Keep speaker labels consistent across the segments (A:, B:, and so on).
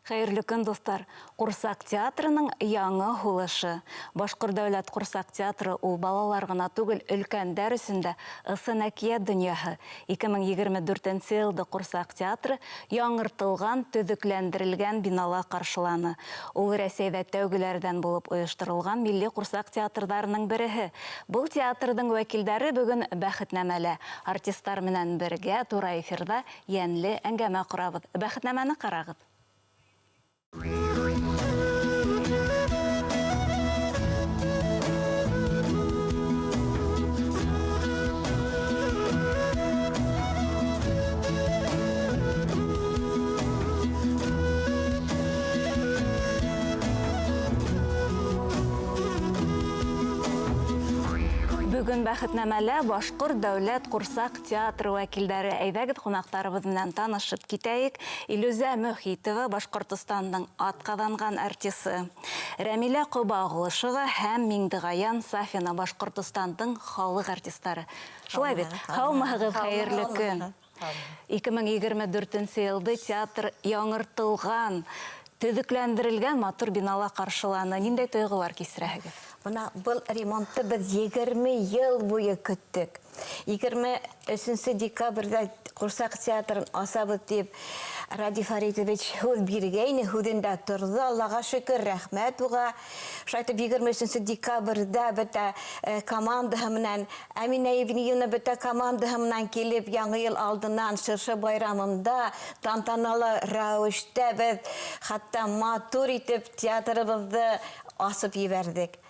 A: Хәйерле көн, дуҫтар! Ҡурсаҡ театрының яңы һулышы. Башҡорт дәүләт ҡурсаҡ театры ул балалар ғына түгел, өлкәндәр өсөн дә ысын әкиәт донъяһы. 2024 нче йылды Ҡурсаҡ театры яңыртылған, төҙөкләндерелгән бинала ҡаршыланы. Ул Рәсәйҙә тәүгеләрҙән булып ойошторолған милли ҡурсаҡ театрҙарының береһе. Был театрҙың вәкилдәре бөгөн Бәхетнамәлә. Артистар менән бергә тура эфирҙа Йәнле әңгәмә ҡорабыҙ. Бәхетнамәне ҡарағыҙ. Бөгөн Бәхетнамәлә Башҡорт дәүләт ҡурсаҡ Театр вәкилдәре, әйҙәгеҙ, ҡунаҡтарыбыҙ менән танышып китәйек. Илүзә Мөхитова, Башҡортостандың атҡаҙанған артисы. Рәмилә Ҡобағлышева һәм Миңдегаян Сафина, Башҡортостандың халыҡ артистары. Шулай бит? Һаумыһығыҙ, хәйерле көн! 2024 нче йылды театр яңыртылған, төҙөкләндерелгән матур бинала ҡаршыланы. Ниндәй тойғолар кисерәһегеҙ?
B: Бына был ремонтты беҙ 20 йыл буйы көттөк. 23 декабрьдә Ҡурсаҡ театрын асабыҙ тип Радий Фаритович һүҙ биргәйне, һүҙендә торҙо, Аллаға шөкөр, рәхмәт уға. Шулай итеп 23 декабрьдә бөтә э, командаһы менән Әминә Евгеньевна бөтә командаһы менән килеп Яңы йыл алдынан Шыршы байрамында тантаналы рәүештә беҙ хатта матур итеп театрыбыҙҙы асып ебәрҙек.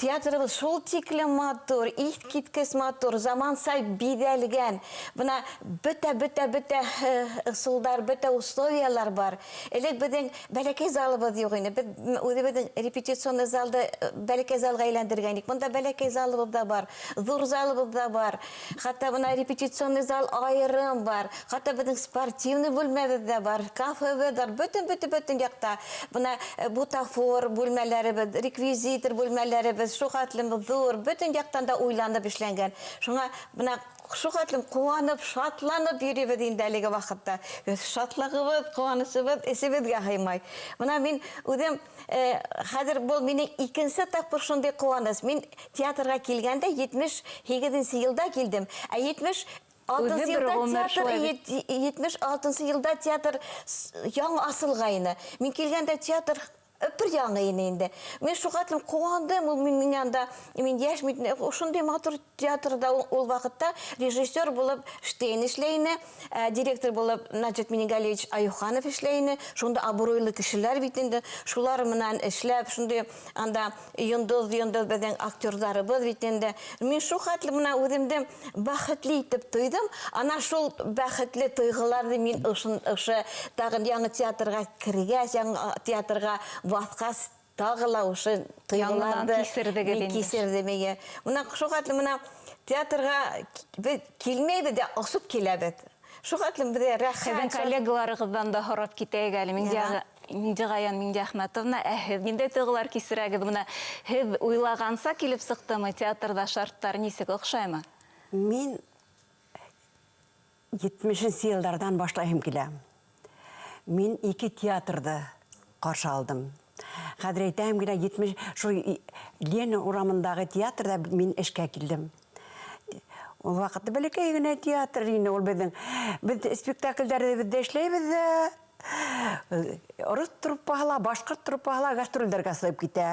B: Театрыбыз шул тиклем матур, иҫкиткес матур, заманса биҙәлгән. Бына бөтә, бөтә, бөтә ысулдар, бөтә условиялар бар. Элек беҙҙең бәләкәй залыбыҙ юҡ ине. Беҙ үҙебеҙҙең репетиционный залды бәләкәй залға әйләндергән идек. Бында бәләкәй залыбыҙ да бар, ҙур залыбыҙ да бар. Хатта бына репетиционный зал айырым бар. Хатта беҙҙең спортивный бүлмәбеҙ ҙә бар, кафебеҙ бар. Бөтөн, бөтөн, бөтөн яҡта. Бына э, бутафор бүлмәләребеҙ, реквизитор бүлмәләребеҙ шул хәтлем ҙур, бөтөн яҡтан да уйланып эшләнгән. Шуңа бына шул хәтлем ҡыуанып, шатланып йөрөйбөҙ инде әлеге ваҡытта. Шатлығыбыҙ, ҡыуанысыбыҙ эсебеҙгә һыймай. Бына мин үҙем э, хәҙер был минең икенсе тапҡыр шундый ҡыуаныс. Мин Театрга килгәндә 78 нче елда килдем. Ә 76 елда театр 76 елда театр яңы асылгайны. Мин килгәндә театр бер яңы ине инде. Мин шуга куандым, ул минең янда, мин яшь бит, шундый матур театрда ул вакытта режиссер булып Штейн эшләй ине, директор булып Наҗит Минигалиевич Аюханов эшләй ине. Шунда абруйлы кешеләр бит инде. Шулар менән эшләп, шундый анда Йондоҙ-йондоҙ беҙҙең актерҙарыбыҙ бит инде. Мин шул хәтле бына үҙемде бәхетле итеп тойҙом. Ана шул бәхетле тойғоларҙы мин ошо тағын яңы театрға кергәс, яңы театрға баҫҡас, тағы ла ошо тойғоларҙы
A: кисерҙегеҙ
B: инде. Кисерҙем, эйе. Бына шул хәтле бына театрға беҙ килмәйбеҙ ҙә, осоп киләбеҙ. Шул хәтлем беҙгә рәхәт.
A: Һеҙҙең коллегаларығыҙҙан да һорап китәйек әле. Миндиғаян Миндиәхмәтовна, ә һеҙ ниндәй тойғолар кисерәгеҙ? Бына һеҙ уйлағанса килеп сыҡтымы театрҙа шарттар нисек, оҡшаймы?
C: Мин етмешенсе йылдарҙан башлайһым килә. Мин ике театрҙы ҡаршы алдым. Хәҙер әйтәһем килә, 70 шул Ленин урамындағы театрҙа мин эшкә килдем. Ул ваҡытта бәләкәй генә театр ине ул беҙҙең. Беҙ спектакльдәрҙе беҙ ҙә эшләйбеҙ ҙә, рус труппаһы ла, башҡорт труппаһы ла гастрольдәргә сығып китә.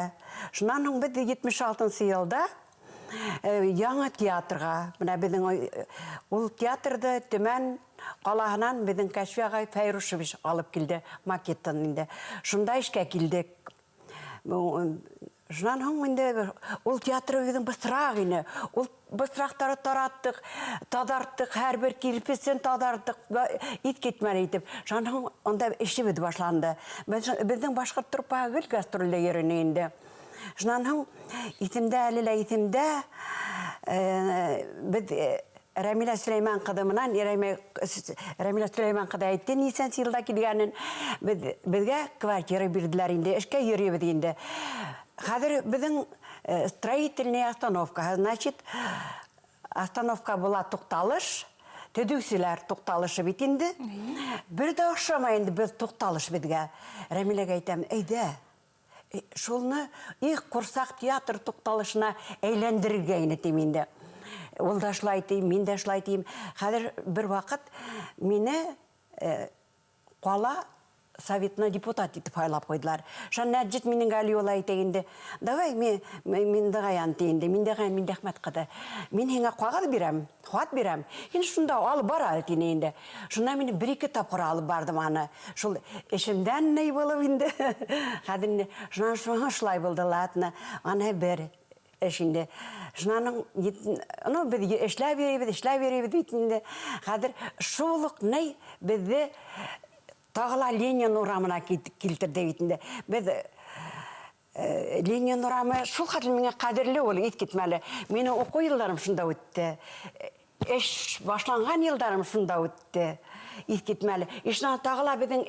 C: Шунан һуң беҙ 76 йылда яңы театрға, менә беҙҙең ул театрҙы Төмән ҡалаһынан беҙҙең Кәшфи ағай Фәйрушевич алып килде, макеттан инде. Шунда эшкә килдек. Шунан һуң инде ул театр беҙҙең бысраҡ ине. Ул бысраҡтары тараттыҡ, таҙарттыҡ, һәрбер кирпесен таҙарттыҡ, иҫ китмәле итеп. Шунан һуң унда эшебеҙ башланды. Беҙҙең башҡорт труппаһы гел гастролдә йөрөнө инде. Шунан һуң иҫемдә әле лә иҫемдә, беҙ Рәмилә Сөләймән ҡыҙы менән Рәмилә Сөләймән ҡыҙы әйтте, нисәнсе йылда килгәнен. Беҙ, беҙгә квартира бирҙеләр инде, эшкә йөрөйбөҙ инде. Хәҙер беҙҙең строительная остановка, значит, остановка була туҡталыш. Төҙөүселәр туҡталышы бит инде. Бер ҙә оҡшамай инде был туҡталыш беҙгә. Рәмиләгә әйтәм, әйҙә, шулны их ҡурсаҡ театр туҡталышына әйләндерергә ине тим инде. Ул да шулай ти, мин дә шулай тием. Хәҙер бер ваҡыт мине ҡала советына депутат итеп һайлап ҡуйҙылар. Шунан Нәджит минең Галиулла әйтә инде, давай Миндеғаян ти инде, Миндеғаян Миндәхмәт ҡыҙы. Мин һиңә ҡағыҙ бирәм, хат бирәм. Һин шунда алып бар әле тине инде. Шунда мин бер-ике тапҡыр алып барҙым аны. Шул эшемдән ни булып инде. Хәҙер инде шунан шуңа шулай булды, ладно. Аны бер эш инде. Шунан ну, беҙ эшләп йөрөйбөҙ, эшләп йөрөйбөҙ бит инде. Хәҙер шул уҡ ни беҙҙе тағы ла Ленин урамына килтерҙе бит инде. Беҙ Ленин урамы шул хәтле миңә ҡәҙерле ул, иҫ китмәле. Минең уҡыу йылдарым шунда үтте. Эш башланған йылдарым шунда үтте. Иҫ китмәле. И шунан тағы ла беҙҙең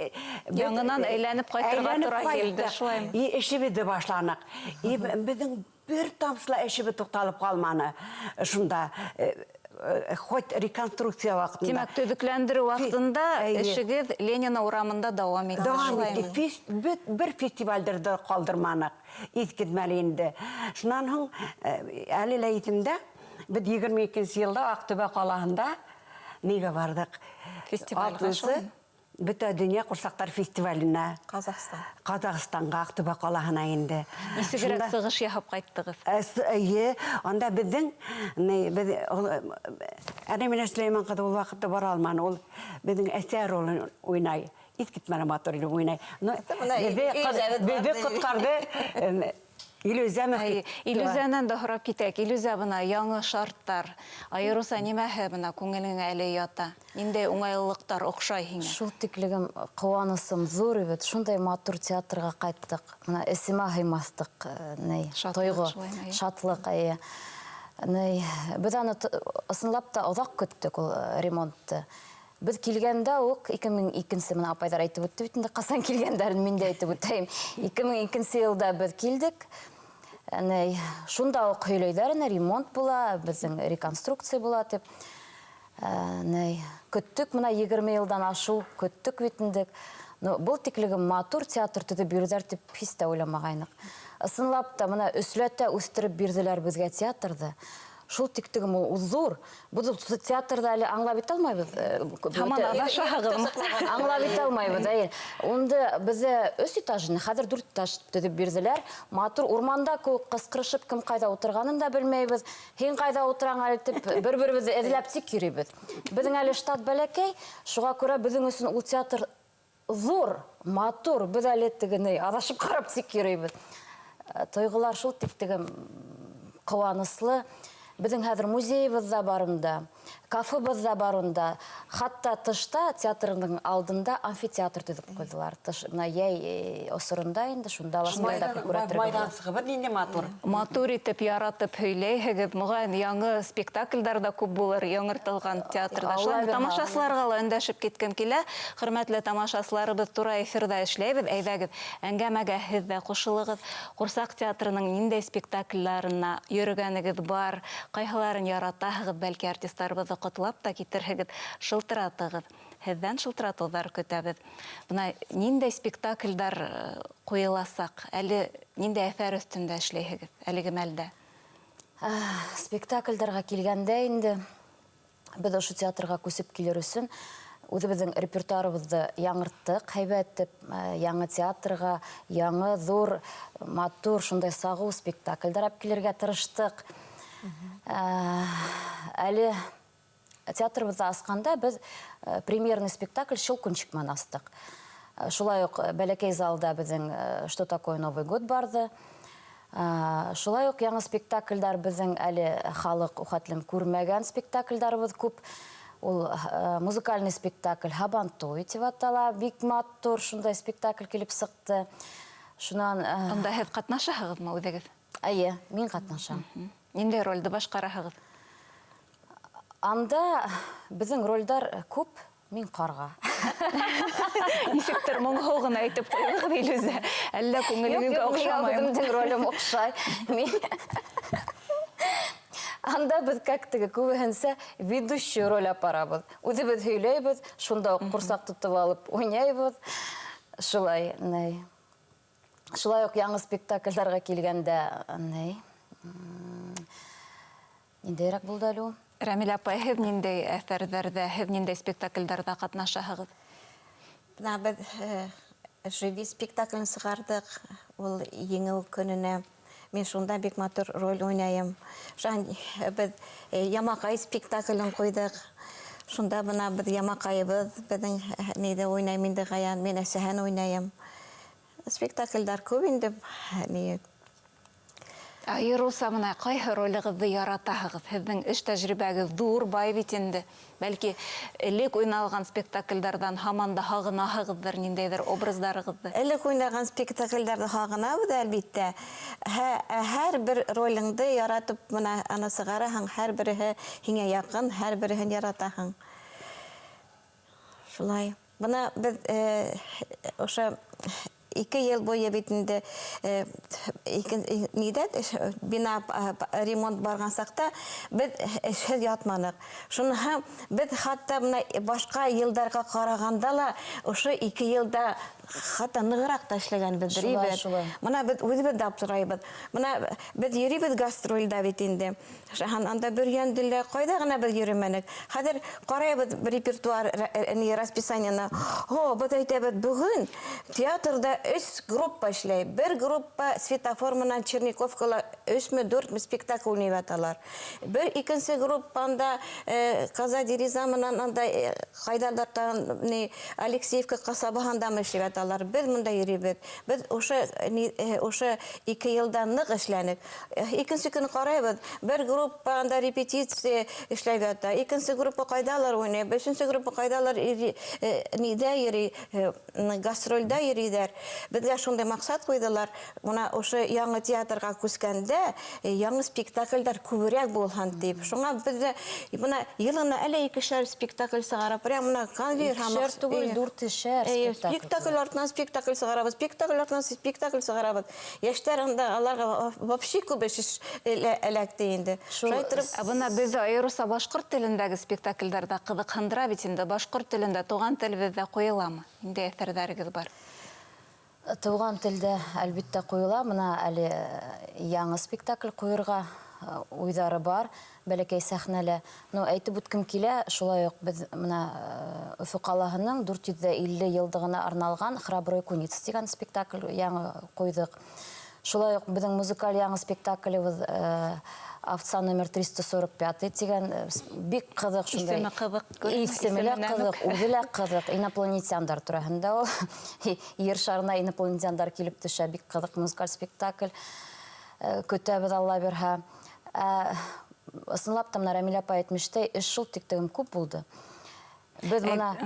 A: Яңынан әйләнеп ҡайтырға
C: әйләнеп
A: тура килде,
C: ҡайттыҡ.
A: шулаймы?
C: И эшебеҙҙе башланыҡ. И беҙҙең бер тамсы ла эшебеҙ туҡталып ҡалманы. Шунда хоть реконструкция ваҡытында.
A: Тимәк, төҙөкләндереү ваҡытында эшегеҙ Ленина урамында дауам итте,
C: Дауам
A: шулаймы?
C: итте. Бер фестивалдәрҙе ҡалдырманыҡ. Иҫ китмәле инде. Шунан һуң, әле лә иҫемдә, беҙ 22 йылда Аҡтүбә ҡалаһында нигә барҙыҡ?
A: Фестивальгә
C: Алтынсы
A: шулаймы?
C: Бөтә донъя ҡурсаҡтар фестиваленә.
D: Ҡаҙағстан.
C: Ҡаҙағстанға, Аҡтүбә ҡалаһына инде.
A: Нисегерәк
C: Шунда
A: сығыш яһап ҡайттығыҙ?
C: Эйе, анда беҙҙең, ни, беҙ, ул, Әнә Сөләймән ҡыҙы ул ваҡытта бара алманы, ул беҙҙең әсә ролен уйнай. Иҫ китмәле матур итеп уйнай. Ну,
B: Это бына Илүзә беҙ
C: беҙҙе
B: барҙы.
C: ҡотҡарҙы, Илүзә
A: Әй,
C: Мөхит.
A: Илүзәнән дә һорап китәйек. Илүзә, бына яңы шарттар, айырыуса нимәһе бына күңелеңә әле ята? Ниндәй уңайлылыҡтар оҡшай һиңә?
E: Шул тиклегем ҡыуанысым ҙур бит. Шундай матур театрға ҡайттыҡ. Бына эсемә һыймаҫтыҡ, ни,
A: Шатлыҡ
E: тойғо.
A: шулаймы, әйе?
E: Шатлыҡ, әйе. Ни, беҙ аны ысынлап та оҙаҡ көттөк ул ремонтты. Беҙ килгәндә үк 2002-нсе, бына апайҙар әйтеп үтте бит инде, ҡасан килгәндәрен мин дә әйтеп үтәйем. 2002 йылда беҙ килдек. Ни, шунда уҡ һөйләйҙәр, әнә ремонт була, беҙҙең реконструкция була тип. Ни, көттөк, бына 20 йылдан ашыу көттөк бит инде. Но был тиклеге матур театр төҙөп бирҙәр тип һис тә уйламағайныҡ. Ысынлап та, бына өсләтә үҫтереп бирҙеләр беҙгә театрҙы. Шул тиктегем ул ҙур. Был театрҙы әле аңлап бит алмайбыҙ,
A: Һаман аҙашаһығыҙмы?
E: Аңлап бит алмайбыҙ, әйе. Унда беҙҙә өс этаж ине, хәҙер дүрт этаж төҙөп бирҙеләр. Матур урманда кеүек ҡысҡырышып кем ҡайҙа ултырғанын да белмәйбеҙ. Һин ҡайҙа ултыраң әле тип бер-беребеҙҙе эҙләп тик йөрөйбөҙ. Беҙҙең әле штат бәләкәй, шуға күрә беҙҙең өсөн ул театр ҙур, матур. Беҙ әле тегене аҙашып ҡарап тик йөрөйбөҙ. Тойғолар шул тиктегем ҡыуаныслы. Беҙҙең хәҙер музейыбыҙ ҙа бар унда, кафебыҙ ҙа бар унда. Хатта тышта театрҙың алдында амфитеатр төҙөп ҡуйҙылар. Тыш, бына йәй осоронда инде шунда ла спектакль күрәтергә була.
C: Майҙансығыбыҙ ниндәй матур.
A: Матур итеп яратып һөйләйһегеҙ. Моғайын, яңы спектаклдәр ҙә күп булыр яңыртылған театрҙа.
E: Алла
A: Шулай
E: бирһә.
A: тамашасыларға ла өндәшеп киткем килә. Хөрмәтле тамашасыларыбыҙ, тура эфирҙа эшләйбеҙ. Әйҙәгеҙ, әңгәмәгә һеҙ ҙә ҡушылығыҙ. Ҡурсаҡ театрының ниндәй спектакльләренә йөрөгәнегеҙ бар, ҡайһыларын яратаһығыҙ, бәлки артистарыбыҙҙы ҡотлап та китерһегеҙ, шылтыратығыҙ. Һеҙҙән шылтыратыуҙар көтәбеҙ. Бына ниндәй спектаклдәр ҡуйыласаҡ? Әле ниндәй әҫәр өҫтөндә эшләйһегеҙ әлеге мәлдә?
E: Спектаклдәргә килгәндә инде беҙ ошо театрға күсеп килер өсөн үҙебеҙҙең репертуарыбыҙҙы яңырттыҡ, һәйбәт итеп, яңы театрға, яңы ҙур, матур, шундай сағыу спектаклдәр алып килергә тырыштыҡ. Әле театрыбыҙҙы асҡанда беҙ премьерный спектакль «Щелкунчик» менән астыҡ. Шулай уҡ бәләкәй залда беҙҙең «Что такое Новый год» барҙы. Шулай уҡ яңы спектаклдәр беҙҙең әле халыҡ ухатлым күрмәгән спектаклдәребеҙ күп. Ул музыкальный спектакль «Һабантуй» тип атала, бик матур шундай спектакль килеп сыҡты. Шунан
A: Унда һеҙ ҡатнашаһығыҙмы үҙегеҙ?
E: Эйе, мин ҡатнашам.
A: Ниндәй ролде башҡараһығыҙ?
E: Анда беҙҙең ролдәр күп, мин ҡарға.
A: Нисектер моңһоу ғына әйтеп ҡуйҙығыҙ, Илүзә. Әллә күңелегеҙгә
E: Юҡ, юҡ, миңә
A: оҡшамаймы?
E: үҙемдең ролем оҡшай. Мин Анда беҙ как теге күбеһенсә ведущий роль апарабыҙ. Үҙебеҙ һөйләйбеҙ, шунда уҡ ҡурсаҡ тотоп алып уйнайбыҙ. Шулай, ни. Шулай уҡ яңы спектаклдарға килгәндә, ни, ниндәйерәк булды әле ул?
A: Рәмилә апай, һеҙ ниндәй әҫәрҙәрҙә, һеҙ ниндәй спектаклдәрҙә ҡатнашаһығыҙ?
B: Бына беҙ «Живи» спектаклен сығарҙыҡ, ул Еңеү көнөнә. Мин шунда бик матур роль уйнайым. Шунан беҙ «Ямаҡай» спектаклен ҡуйҙыҡ. Шунда бына беҙ Ямаҡайыбыҙ беҙҙең ниҙе уйнайым инде Ғаян, мин әсәһен уйнайым. Спектаклдәр күп инде. Ни.
A: Айырыуса бына ҡайһы ролегеҙҙе яратаһығыҙ? Һеҙҙең эш тәжрибәгеҙ ҙур, бай бит инде. Бәлки элек уйналған спектаклдәрҙән һаман да һағынаһығыҙҙыр ниндәйҙер образдарығыҙҙы?
B: Элек уйнаған спектаклдәрҙе һағынабыҙ, әлбиттә. Һәр бер ролеңде яратып бына аны сығараһың, һәр береһе һиңә яҡын, һәр береһен яратаһың. Шулай. Бына беҙ ошо 2 йыл буйы бит инде, нидә бина ремонт барған саҡта беҙ эшһеҙ ятманыҡ. Шуныһы беҙ хатта бына башҡа йылдарға ҡарағанда ла ошо 2 йылда хатта нығыраҡ та эшләгәнбеҙҙер,
E: Шулай,
B: ибәт.
E: шулай.
B: Бына беҙ үҙебеҙ ҙә аптырайбыҙ. Бына беҙ йөрөйбөҙ гастролдә бит инде. Шаһан анда Бөрйәндә ҡайҙа ғына беҙ йөрөмәнек. Хәҙер ҡарайбыҙ репертуар, ни, расписаниены. О, беҙ әйтәбеҙ, бөгөн театрҙа 3 группа эшләй. Бер группа светофор менән Черниковкала өсмө, дүртме спектакль уйнап яталар. Бер икенсе группа анда Каза Дереза менән анда ҡайҙалыр тағын, ни, Алексеевка ҡасабаһында эшләп яталар. Беҙ бында йөрөйбөҙ. Беҙ ошо 2 йылда ныҡ эшләнек. Икенсе көн ҡарайбыҙ, бер группа анда репетиция эшләп ята, икенсе группа ҡайҙалыр уйнай, өсөнсө группа ҡайҙалыр ниҙә йөрөй, гастролдә йөрөйҙәр. Беҙгә шундай маҡсат ҡуйҙылар. Бына ошо яңы театрға күскәндә яңы спектаклдәр күберәк булһын тип. Шуңа беҙ бына йылына әле икешәр спектакль сығарып, прям бына конвейер
E: Икешәр
B: һамаҡ.
E: түгел, дүртешәр спектакль.
B: Спектакль артынан спектакль сығарабыҙ, спектакль артынан спектакль сығарабыҙ. Йәштәр анда аларға вообще күп эш эләкте инде.
E: Шул
B: Шулай итеп,
A: Ә бына беҙ айырыуса башҡорт телендәге спектаклдәрҙә ҡыҙыҡһындыра бит инде. Башҡорт телендә туған телебеҙҙә ҡуйыламы? Ниндәй әҫәрҙәрегеҙ бар?
E: Туған телдә әлбиттә ҡуйыла. Бына әле яңы спектакль ҡуйырға уйҙары бар, бәләкәй сәхнәлә. Но әйтеп үткем килә, шулай уҡ беҙ бына Өфө ҡалаһының дүрт йөҙ ҙә илле йылдығына арналған Храбрый куниц тигән спектакль яңы ҡуйҙыҡ. Шулай уҡ беҙҙең музыкаль яңы спектаклебеҙ Овца номер 345 тигән бик ҡыҙыҡ шундай.
A: Исеме ҡыҙыҡ.
E: Исеме лә
A: Исеменән
E: ҡыҙыҡ,
A: үк.
E: үҙе лә ҡыҙыҡ. Инопланетяндар тураһында ул. Ер шарына инопланетяндар килеп төшә, бик ҡыҙыҡ музыкаль спектакль. Көтәбеҙ, Алла бирһә. Ысынлап та, бына Рәмилә апай әйтмештәй, эш шул тиклем күп булды. Беҙ бына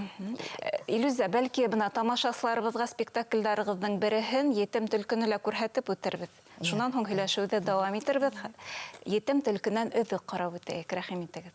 A: Илүзә, бәлки бына тамашасыларыбыҙға спектаклдәрегеҙҙең береһен Етем төлкөнө лә күрһәтеп үтербеҙ. Шунан һуң һөйләшеүҙе дауам итербеҙ. Етем төлкөнән өҙөк ҡарап үтәйек, рәхим итегеҙ.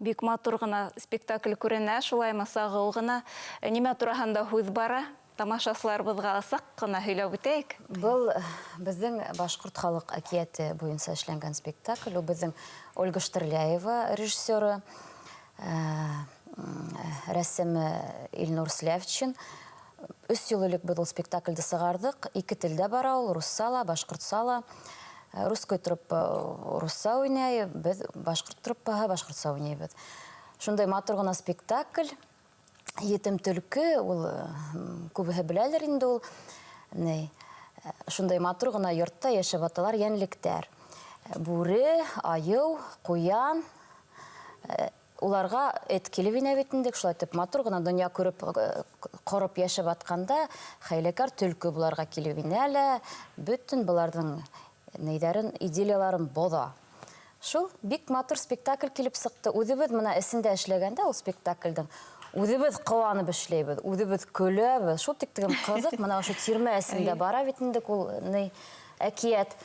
A: Бик матур ғына спектакль күренә, шулаймы, сағыу ғына. Нимә тураһында һүҙ бара? Тамашасыларыбыҙға асыҡ ҡына һөйләп үтәйек.
E: Был беҙҙең башҡорт халыҡ әкиәте буйынса эшләнгән спектакль. Ул беҙҙең Ольга Штерляева режиссеры, рәссамы Илнур Слявчин. Өс йыл элек беҙ ул спектаклде сығарҙыҡ. Ике телдә бара ул, русса ла, башҡортса ла. Русской труппа русса уйнай, беҙ башҡорт труппаһы башҡортса уйнайбыҙ. Шундай матур ғына спектакль. Етем төлкө, ул күбеһе беләлер инде ул. Шундай матур ғына йортта йәшәп яталар йәнлектәр. Бүре, айыу, ҡуян, Уларға эт килеп инә бит инде, шулай итеп матур ғына донъя күреп, ҡороп йәшәп атҡанда, хәйләкәр төлкө быларға килеп инә лә, бөтөн быларҙың нейҙәрен, идиллияларын боҙа. Шул бик матур спектакль килеп сыҡты. Үҙебеҙ мына эсендә эшләгәндә ул спектаклдең үҙебеҙ ҡыуанып эшләйбеҙ, үҙебеҙ көләбеҙ. Шул тиклем ҡыҙыҡ, мына ошо тирмә эсендә бара бит инде ул ни әкиәт.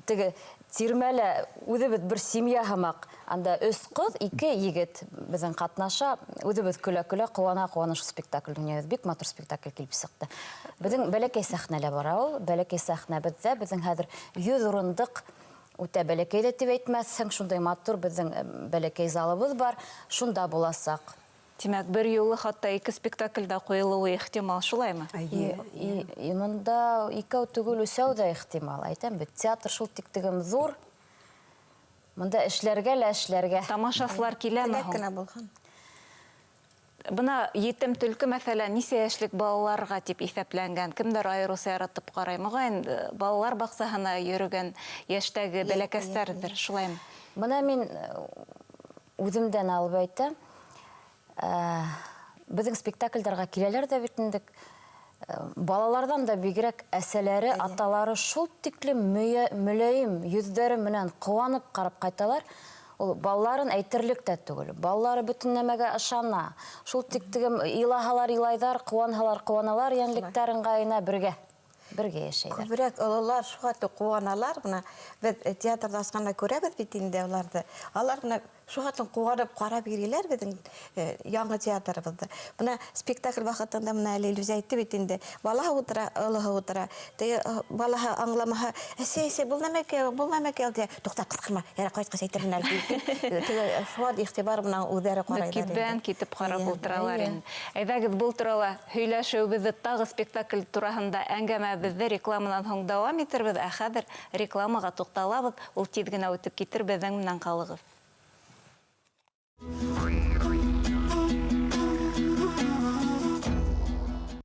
E: Теге тирмәлә үҙебеҙ бер семья һымаҡ. Анда өс ҡыҙ, ике егет беҙҙең ҡатнаша. Үҙебеҙ көлә-көлә, ҡыуана-ҡыуана шул спектакль уйнайбыҙ. Бик матур спектакль килеп сыҡты. Беҙҙең бәләкәй сәхнәлә бара ул. Бәләкәй сәхнәбеҙҙә беҙҙең хәҙер 100 урындыҡ, үтә бәләкәй ҙә тип әйтмәҫһең, шундай матур беҙҙең бәләкәй залыбыҙ бар, шунда буласаҡ.
A: Тимәк, бер юлы хатта ике спектакль дә ҡуйылыуы ихтимал, шулаймы?
C: Эйе.
E: И мында икәү түгел, өсәү ҙә ихтимал. Әйтәм бит, театр шул тиктегем ҙур. Мында эшләргә лә эшләргә.
A: Тамашасылар киләме
B: Теләк
A: һуң?
B: кенә булһын.
A: Бына етем төлкө, мәҫәлән, нисә йәшлек балаларға тип иҫәпләнгән? Кемдәр айырыуса яратып ҡарай? Моғайын, балалар баҡсаһына йөрөгән йәштәге бәләкәстәрҙер, шулаймы?
E: Бына мин үҙемдән алып әйтәм. Беҙҙең спектаклдарға киләләр ҙә бит инде. Балаларҙан да бигерәк әсәләре, аталары шул тиклем мөләйем йөҙҙәре менән ҡыуанып ҡарап ҡайталар. Ул балаларын әйтерлек тә түгел. Балалары бөтөн нәмәгә ышана. Шул тиктегем илаһалар илайҙар, ҡыуанһалар ҡыуаналар, йәнлектәр ыңғайына бергә йәшәйҙәр.
B: Күберәк ололар шуға ҡыуаналар. Бына беҙ театрҙа асҡанда күрәбеҙ бит инде уларҙы. Алар бына шуға ҡыуанып ҡарап йөрөйләр беҙҙең яңы театрыбыҙҙы. Бына спектакль ваҡытында бына әле Илүзә әйтте бит инде. Балаһы ултыра, олоһо ултыра. Теге балаһы аңламаһа, әсәй, әсәй, был нәмәкәй, был нәмәкәй тиә. Туҡта, ҡысҡырма, ярай ҡайтҡас әйтермен әле. Теге шуға иғтибар менән үҙҙәре ҡарайҙар инде.
A: Мөкиббән китеп ҡарап ултыралар инде. Әйҙәгеҙ, был турала һөйләшеүебеҙҙе тағы спектакль тураһында әңгәмәбеҙҙе рекламанан һуң дауам итербеҙ. Ә хәҙер рекламаға туҡталабыҙ. Ул тиҙ генә үтеп китер, беҙҙең менән ҡалығыҙ.